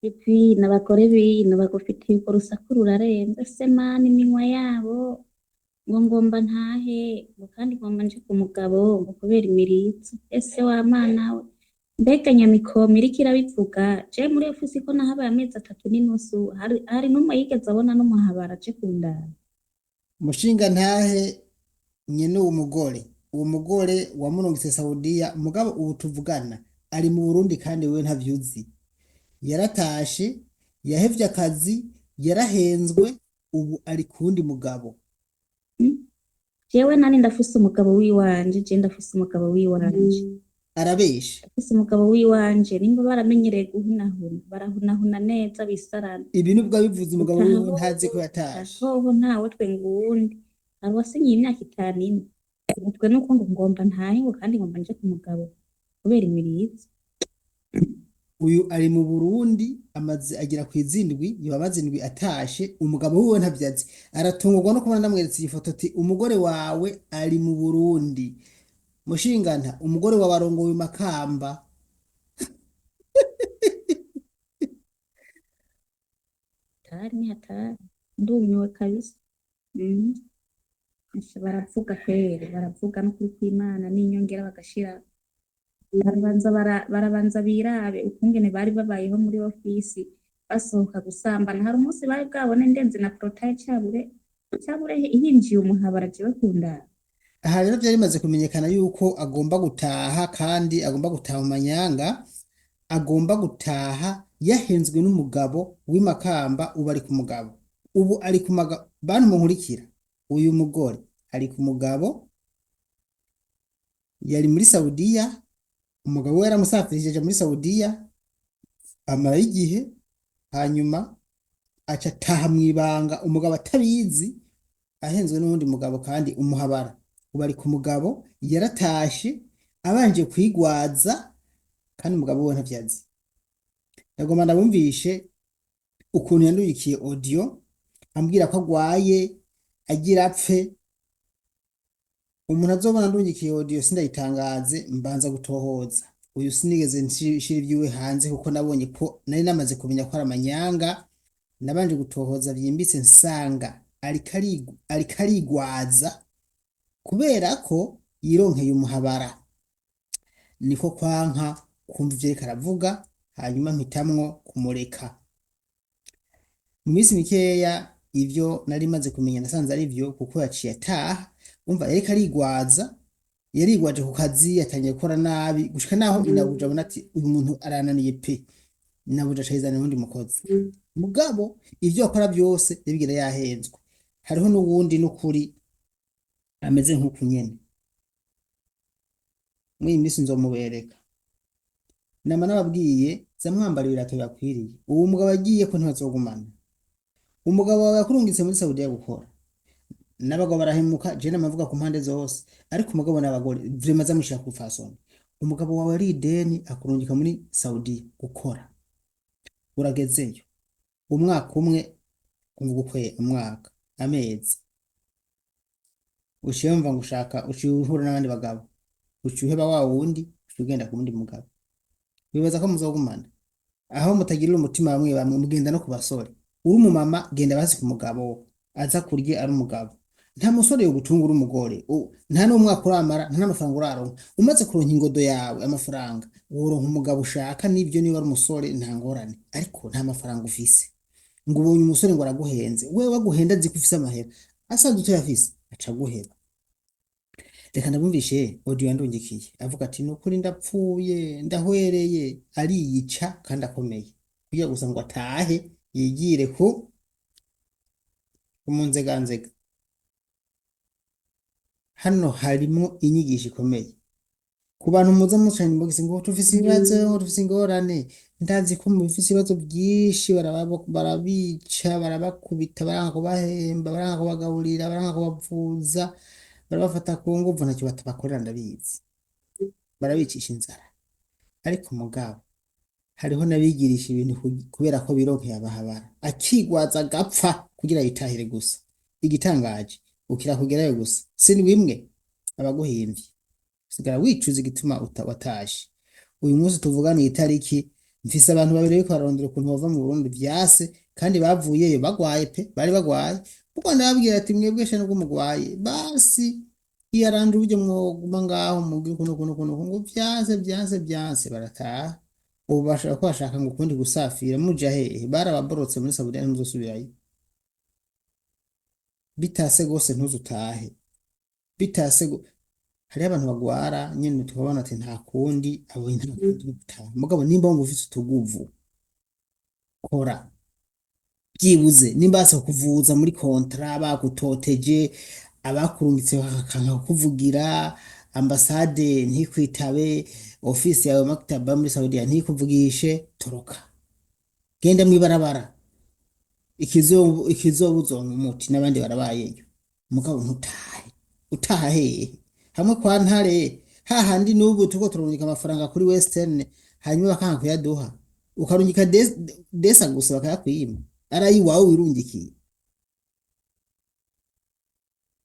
Ipi n'abagore bino bagufitiye urwo rusaku rurarenze se mani iminwa yabo ngo ngomba ntahe ngo kandi ngomba nje ku mugabo ngo kubera imiritso ese wa mana we, mbega nyamikoma iriko irabivuga. Je muri ofisi ko nahabaye amezi 3 n'inusu, hari n'umwe yigeze abona n'umuhabara aje kundaba? Mushinga ntahe nyene uwo mugore, uwo mugore wamurungitse Saudiya, mugabo ubu tuvugana ari mu Burundi kandi wewe ntavyuzi. Yaratashe, yahevye akazi, yarahenzwe, ubu ari kuwundi mugabo. Jewe nani ndafise umugabo wiwanje, je ndafise umugabo wiwanje. Arabesha. Ndafise umugabo wiwanje, nimba baramenyereye guhunahuna, barahunahuna neza bisarana. Ibi nubwo abivuze umugabo Utaha wiwe ntazi ko hoho, yatashe. Hoho ntawe twe nguwundi. Hari uwasinyiye imyaka 5 ine. Twe nuko ngo ngomba ntahe ngo kandi ngomba nje ku mugabo kubera imirizo. Uyu ari mu Burundi amaze agera ku izindwi, yoba amaze indwi atashe, umugabo wiwe ntavyazi. Aratungurwa no kubona ndamweretse iyi foto ati umugore wawe ari mu Burundi. Mushinganta, umugore wawe arongoye Makamba. Hatari ni hatari, ndumiwe kabisa. Baravuga kweri, baravuga no kuri kw'Imana n'inyongera bagashira. Barabanza birabe ukungene bari babayeho muri ofisi basohoka gusambana. Hari umunsi bari bwabone ndenze na porotaye cabure hinjiye umuhabara jewe kundaba. Aha rero vyari bimaze kumenyekana yuko agomba gutaha kandi agomba gutaha mu manyanga, agomba gutaha yahenzwe n'umugabo w'imakamba, ubu ari ku mugabo. Ubu ari ku mugabo, bantu munkurikira, uyu mugore ari ku mugabo, yari muri Saudiya, umugabo we yaramusafirije aja muri Saudiya, amarayo igihe, hanyuma aca ataha mw'ibanga, umugabo atabizi, ahenzwe n'uwundi mugabo kandi umuhabara. Ubu ari ku mugabo, yaratashe, abanje kwigwaza, kandi umugabo we ntavyazi. Ndagomba ndabumvishe ukuntu yanduyikiye audio, ambwira ko agwaye, agira apfe. Umuntu azobona ndungikiye audio sindayitangaze, mbanza gutohoza. Uyu sinigeze nshira ivy'iwe hanze kuko nabonye ko nari namaze kumenya ko ari amanyanga, nabanje gutohoza vyimbitse nsanga ariko arigwaza kubera ko yironkeye umuhabara. Niko kwanka kumva ivyo ariko aravuga, hanyuma mpitamwo kumureka. Mu minsi mikeya ivyo nari maze kumenya nasanze ari vyo, kuko yaciye ataha, umva yariko arigwaza, yarigwaje ku kazi, yatangiye gukora nabi, gushika naho inabuja abona ati uyu muntu arananiye pe, inabuja aca yizanira uwundi mukozi. Mugabo ivyo akora vyose yabigira yahenzwe. Hariho n'uwundi n'ukuri ameze nk'uku nyene. Mw'iyi minsi nzomubereka. Nama nababwiye za mwambara ibirato bibakwiriye. Uwo mugabo agiye ko ntibazogumana. Umugabo wawe yakurungitse muri Saudiya gukora. N'abagabo barahemuka, je namavuga ku mpande zose, ariko umugabo n'abagore vraiment zamushira ku fasoni. Umugabo wawe ari ideni akurungika muri Saudiya gukora. Uragezeyo. Umwaka umwe, umva ukwe umwaka, amezi. Uciye wumva ngo ushaka, uciye uhura n'abandi bagabo. Uciye uheba wa wundi, uciye ugenda ku wundi mugabo. Wibaza ko muzogumana. Aho mutagirira umutima bamwe bamwe mugenda no ku basore. Uri umumama genda basi ku mugabo, aza kurya ari umugabo. Nta musore yogutunga uri umugore, nta n'umwaka uramara, nta n'amafaranga uraronka. Umaze kuronka ingodo yawe amafaranga, woronka umugabo ushaka n'ivyo niba ari umusore nta ngorane, ariko nta mafaranga ufise. Ngo ubonye umusore ngo araguhenze, wewe aguhenda azi ko ufise amahera, asanzwe utayafise aca aguheba. Reka ndabumvishe audio yandungikiye avuga ati nukuri ndapfuye, ndahwereye, ariyica kandi akomeye. Kugira gusa ngo atahe yigire ku umunzeganzega. Hano harimwo inyigisho ikomeye. Ku bantu muza mucanye inbox ngo tufise ibibazo, ngo tufise ingorane, ndazi ko mufise ibibazo vyinshi, barabica, barabakubita, baranga kubahemba, baranga kubagaburira, baranga kubavuza, barabafata ku nguvu, ntacyo batabakorera ndabizi. Barabicisha inzara. Ariko mugabo hariho n'abigirisha ibintu kubera ko bironkeye abahabara, akigwaza agapfa kugira yitahire gusa. Igitangaje ukira kugerayo gusa, si bimwe abaguhimvye, usigara wicuza igituma watashe. Uyu munsi tuvugana iyi tariki Mfise abantu babiri bariko bararondera ukuntu bava mu Burundi vyase, kandi bavuyeyo bagwaye pe, bari bagwaye. Kuko ndababwira ati mwebwe sha nubwo mugwaye, basi iyaranje uburyo mwoguma ngaho mugire ukuntu ukuntu ukuntu ngo vyanse vyanse vyanse, barataha. Ubu bashaka ko bashaka ngo ukundi gusafira muja hehe? Barababorotse muri Saudiya, ntimuzosubirayo. Bitase gose ntuzutahe, bitase hariho abantu bagwara nyene tukabona ati nta kundi, abo nta kundi ni gutaha. Mugabo nimba wumva ufise utuguvu, kora byibuze nimba basa kuvuza muri kontra bagutoteje, abakurungitse bakanka kukuvugira, ambasade ntikwitabe, ofisi yawe maktaba muri Saudiya ntikuvugishe, toroka genda mwibarabara, ikizoba uzonka umuti n'abandi barabayeyo. Mugabo ntutahe, utaha hehe? Hamwe kwa Ntare hahandi n'ubu turiko turarungika amafaranga kuri Western, hanyuma bakanka kuyaduha, ukarungika desa gusa bakayakwima, ari ayiwawe wirungikiye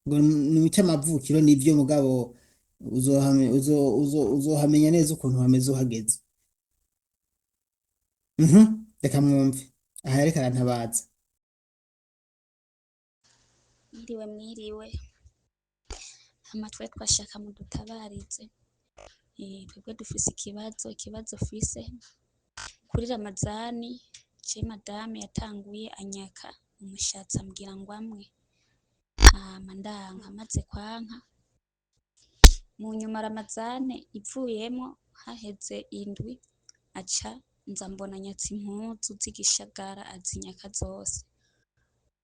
ngo ni mu cy'amavukiro nivyo. Mugabo uzohamenya neza ukuntu hameze uhageze. Reka mwumve aha yariko arantabaza. Mwiriwe mwiriwe, hama twe twashaka mudutabarize. Twebwe dufise ikibazo, ikibazo fise kuri Ramazani, je madame yatanguye anyaka umushatsi ambwira ngo amwe, hama ndanka, maze kwanka mu nyuma Ramazane ivuyemwo haheze indwi, aca nza mbona anyatse impuzu z'igishagara azinyaka zose.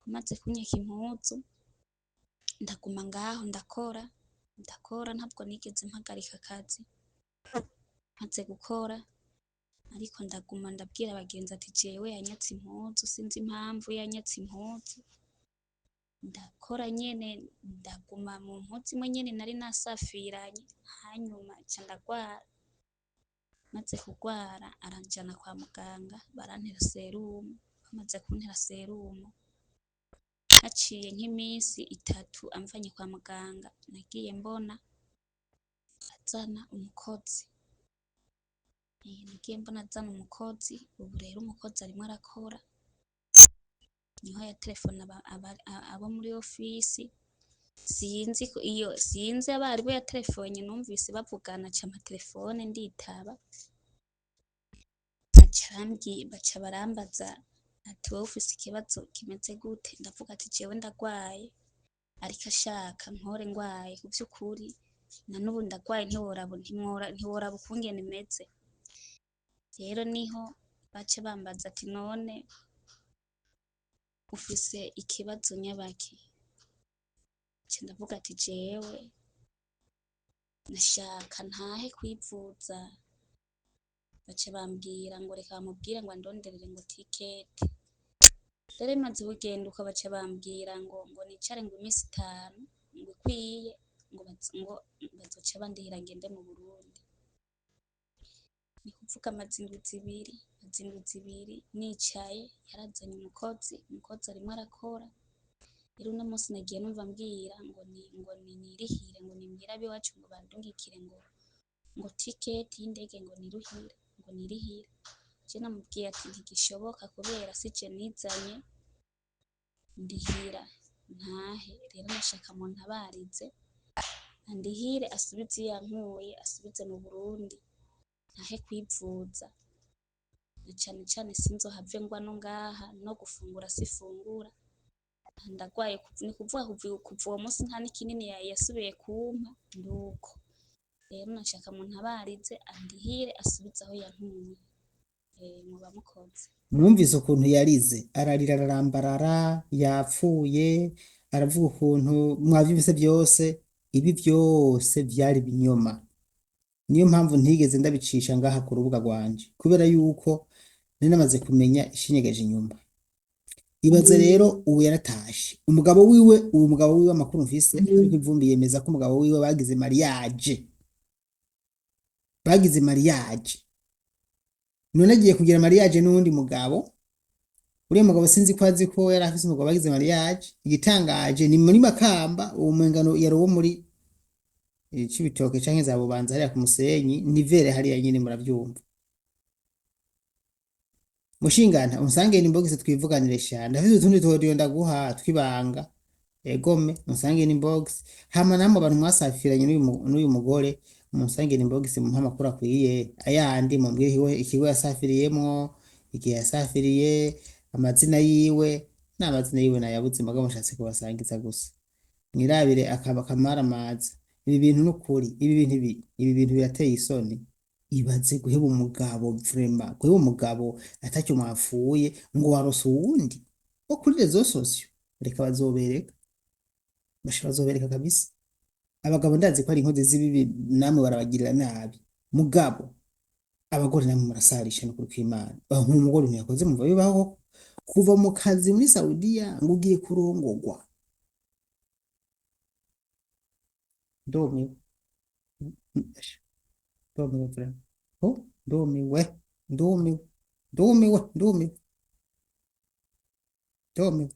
Amaze kunyaka impuzu ndaguma ngaho ndakora, ndakora ntabwo nigeze mpagarika akazi, maze gukora ariko ndaguma ndabwira abagenzi ati jewe yanyatse impuzu, sinzi impamvu yanyatse impuzu. Ndakora nyene ndaguma mu mpuzu imwe nyene nari nasafiranye, hanyuma nca ndagwara. Maze kugwara aranjana kwa muganga barantera serumu, bamaze kuntera serumu haciye nk'iminsi itatu amvanye kwa muganga, nagiye mbona azana umukozi. Nagiye mbona azana umukozi, ubu rero umukozi arimwo arakora, niho yaterefona abo muri ofisi, sinzi ko iyo sinzi abaribo yaterefonye, numvise bavugana aca ampa telefone nditaba, aca arambwira, baca barambaza ati wowe ufise ikibazo kimeze gute? Ndavuga ati jewe ndagwaye, ariko ashaka nkore ngwaye ku vy'ukuri, na n'ubu ndagwaye ntiworaba ntiworaba ukungene meze. Rero niho baca bambaza ati none ufise ikibazo nyabaki? Nca ndavuga ati jewe nashaka ntahe kwivuza. Baca bambwira ngo reka bamubwire ngo andonderere ngo tiketi. Rero bimaze kugenda uko baca bambwira ngo nicare ngo iminsi itanu ngo ikwiye ngo bazoca bandihira ngende mu Burundi. Ni kuvuga amaze indwi zibiri, maze indwi zibiri nicaye, yarazanye umukozi, umukozi arimwo arakora. Rero uno munsi nagiye numva ambwira ngo nirihire, ngo nimbwire ab'iwacu ngo bandungikire ngo tiketi y'indege ngo niruhire, ngo nirihire. Je namubwiye ati ntigishoboka kubera sije nizanye, ndihira ntahe. Rero nashaka muntabarize andihire asubize iyo yankuye, asubize mu Burundi ntahe kwivuza. Na cane cane sinzohave ngwa no ngaha, no gufungura sifungura, ndagwaye. Ni kuvuga kuva uwo munsi nta n'ikinini yasubiye kumpa, nduko. Rero nashaka muntabarize andihire asubize aho yankuye. Muba mukoze. Mwumvise ukuntu yarize, ararira ararambarara, yapfuye, aravuga ukuntu mwavyumvise byose. Ibi byose vyari ibinyoma. Niyo mpamvu ntigeze ndabicisha ngaha ku rubuga rwanje, kubera yuko nari namaze kumenya ishinyegeje inyuma. Ibaze rero ubu yaratashe umugabo wiwe, uwo mugabo wiwe amakuru mfise ariko ivumbi yemeza ko umugabo wiwe bagize mariage, bagize mariage. None agiye kugira mariage n'uwundi mugabo. Uriya mugabo sinzi ko azi ko yari afise umugabo bagize mariage. Igitangaje ni muri Makamba, uwo mengano yari uwo muri Cibitoke canke za Bubanza hariya ku Musenyi, nivere hariya nyene muravyumva. Mushingana unsange inbox twivuganire sha, ndafise utundi tuodiyo ndaguha twibanga. Egome unsange inbox, hama namwe abantu mwasafiranye n'uyu mugore munsange inbox mumpe amakuru akwiye ayandi, mumbwire ikigo yasafiriyemwo, igihe yasafiriye, amazina yiwe n'amazina yiwe nayabuze, mugabo mushatse kubasangiza gusa mwirabire akaba kamaramaza. Ibi bintu n'ukuri, ibi bintu ibi bintu birateye isoni. Ibaze guheba umugabo, vraiment guheba umugabo atacyo mwapfuye ngo warose uwundi wo kuri réseaux sociaux. Reka bazobereka, basha bazobereka kabisa. Abagabo ndazi ko ari inkozi z'ibibi, namwe barabagirira nabi, mugabo abagore namwe murasarisha n'ukuri kw'Imana. Aho nk'umugore ntiyakoze mumva bibaho koko? Kuva mu kazi muri Saudiya ngo ugiye kurongogwa, ndumiwe. Ndumiwe vraiment. Oh, ndumiwe, ndumiwe, ndumiwe, ndumiwe, ndumiwe.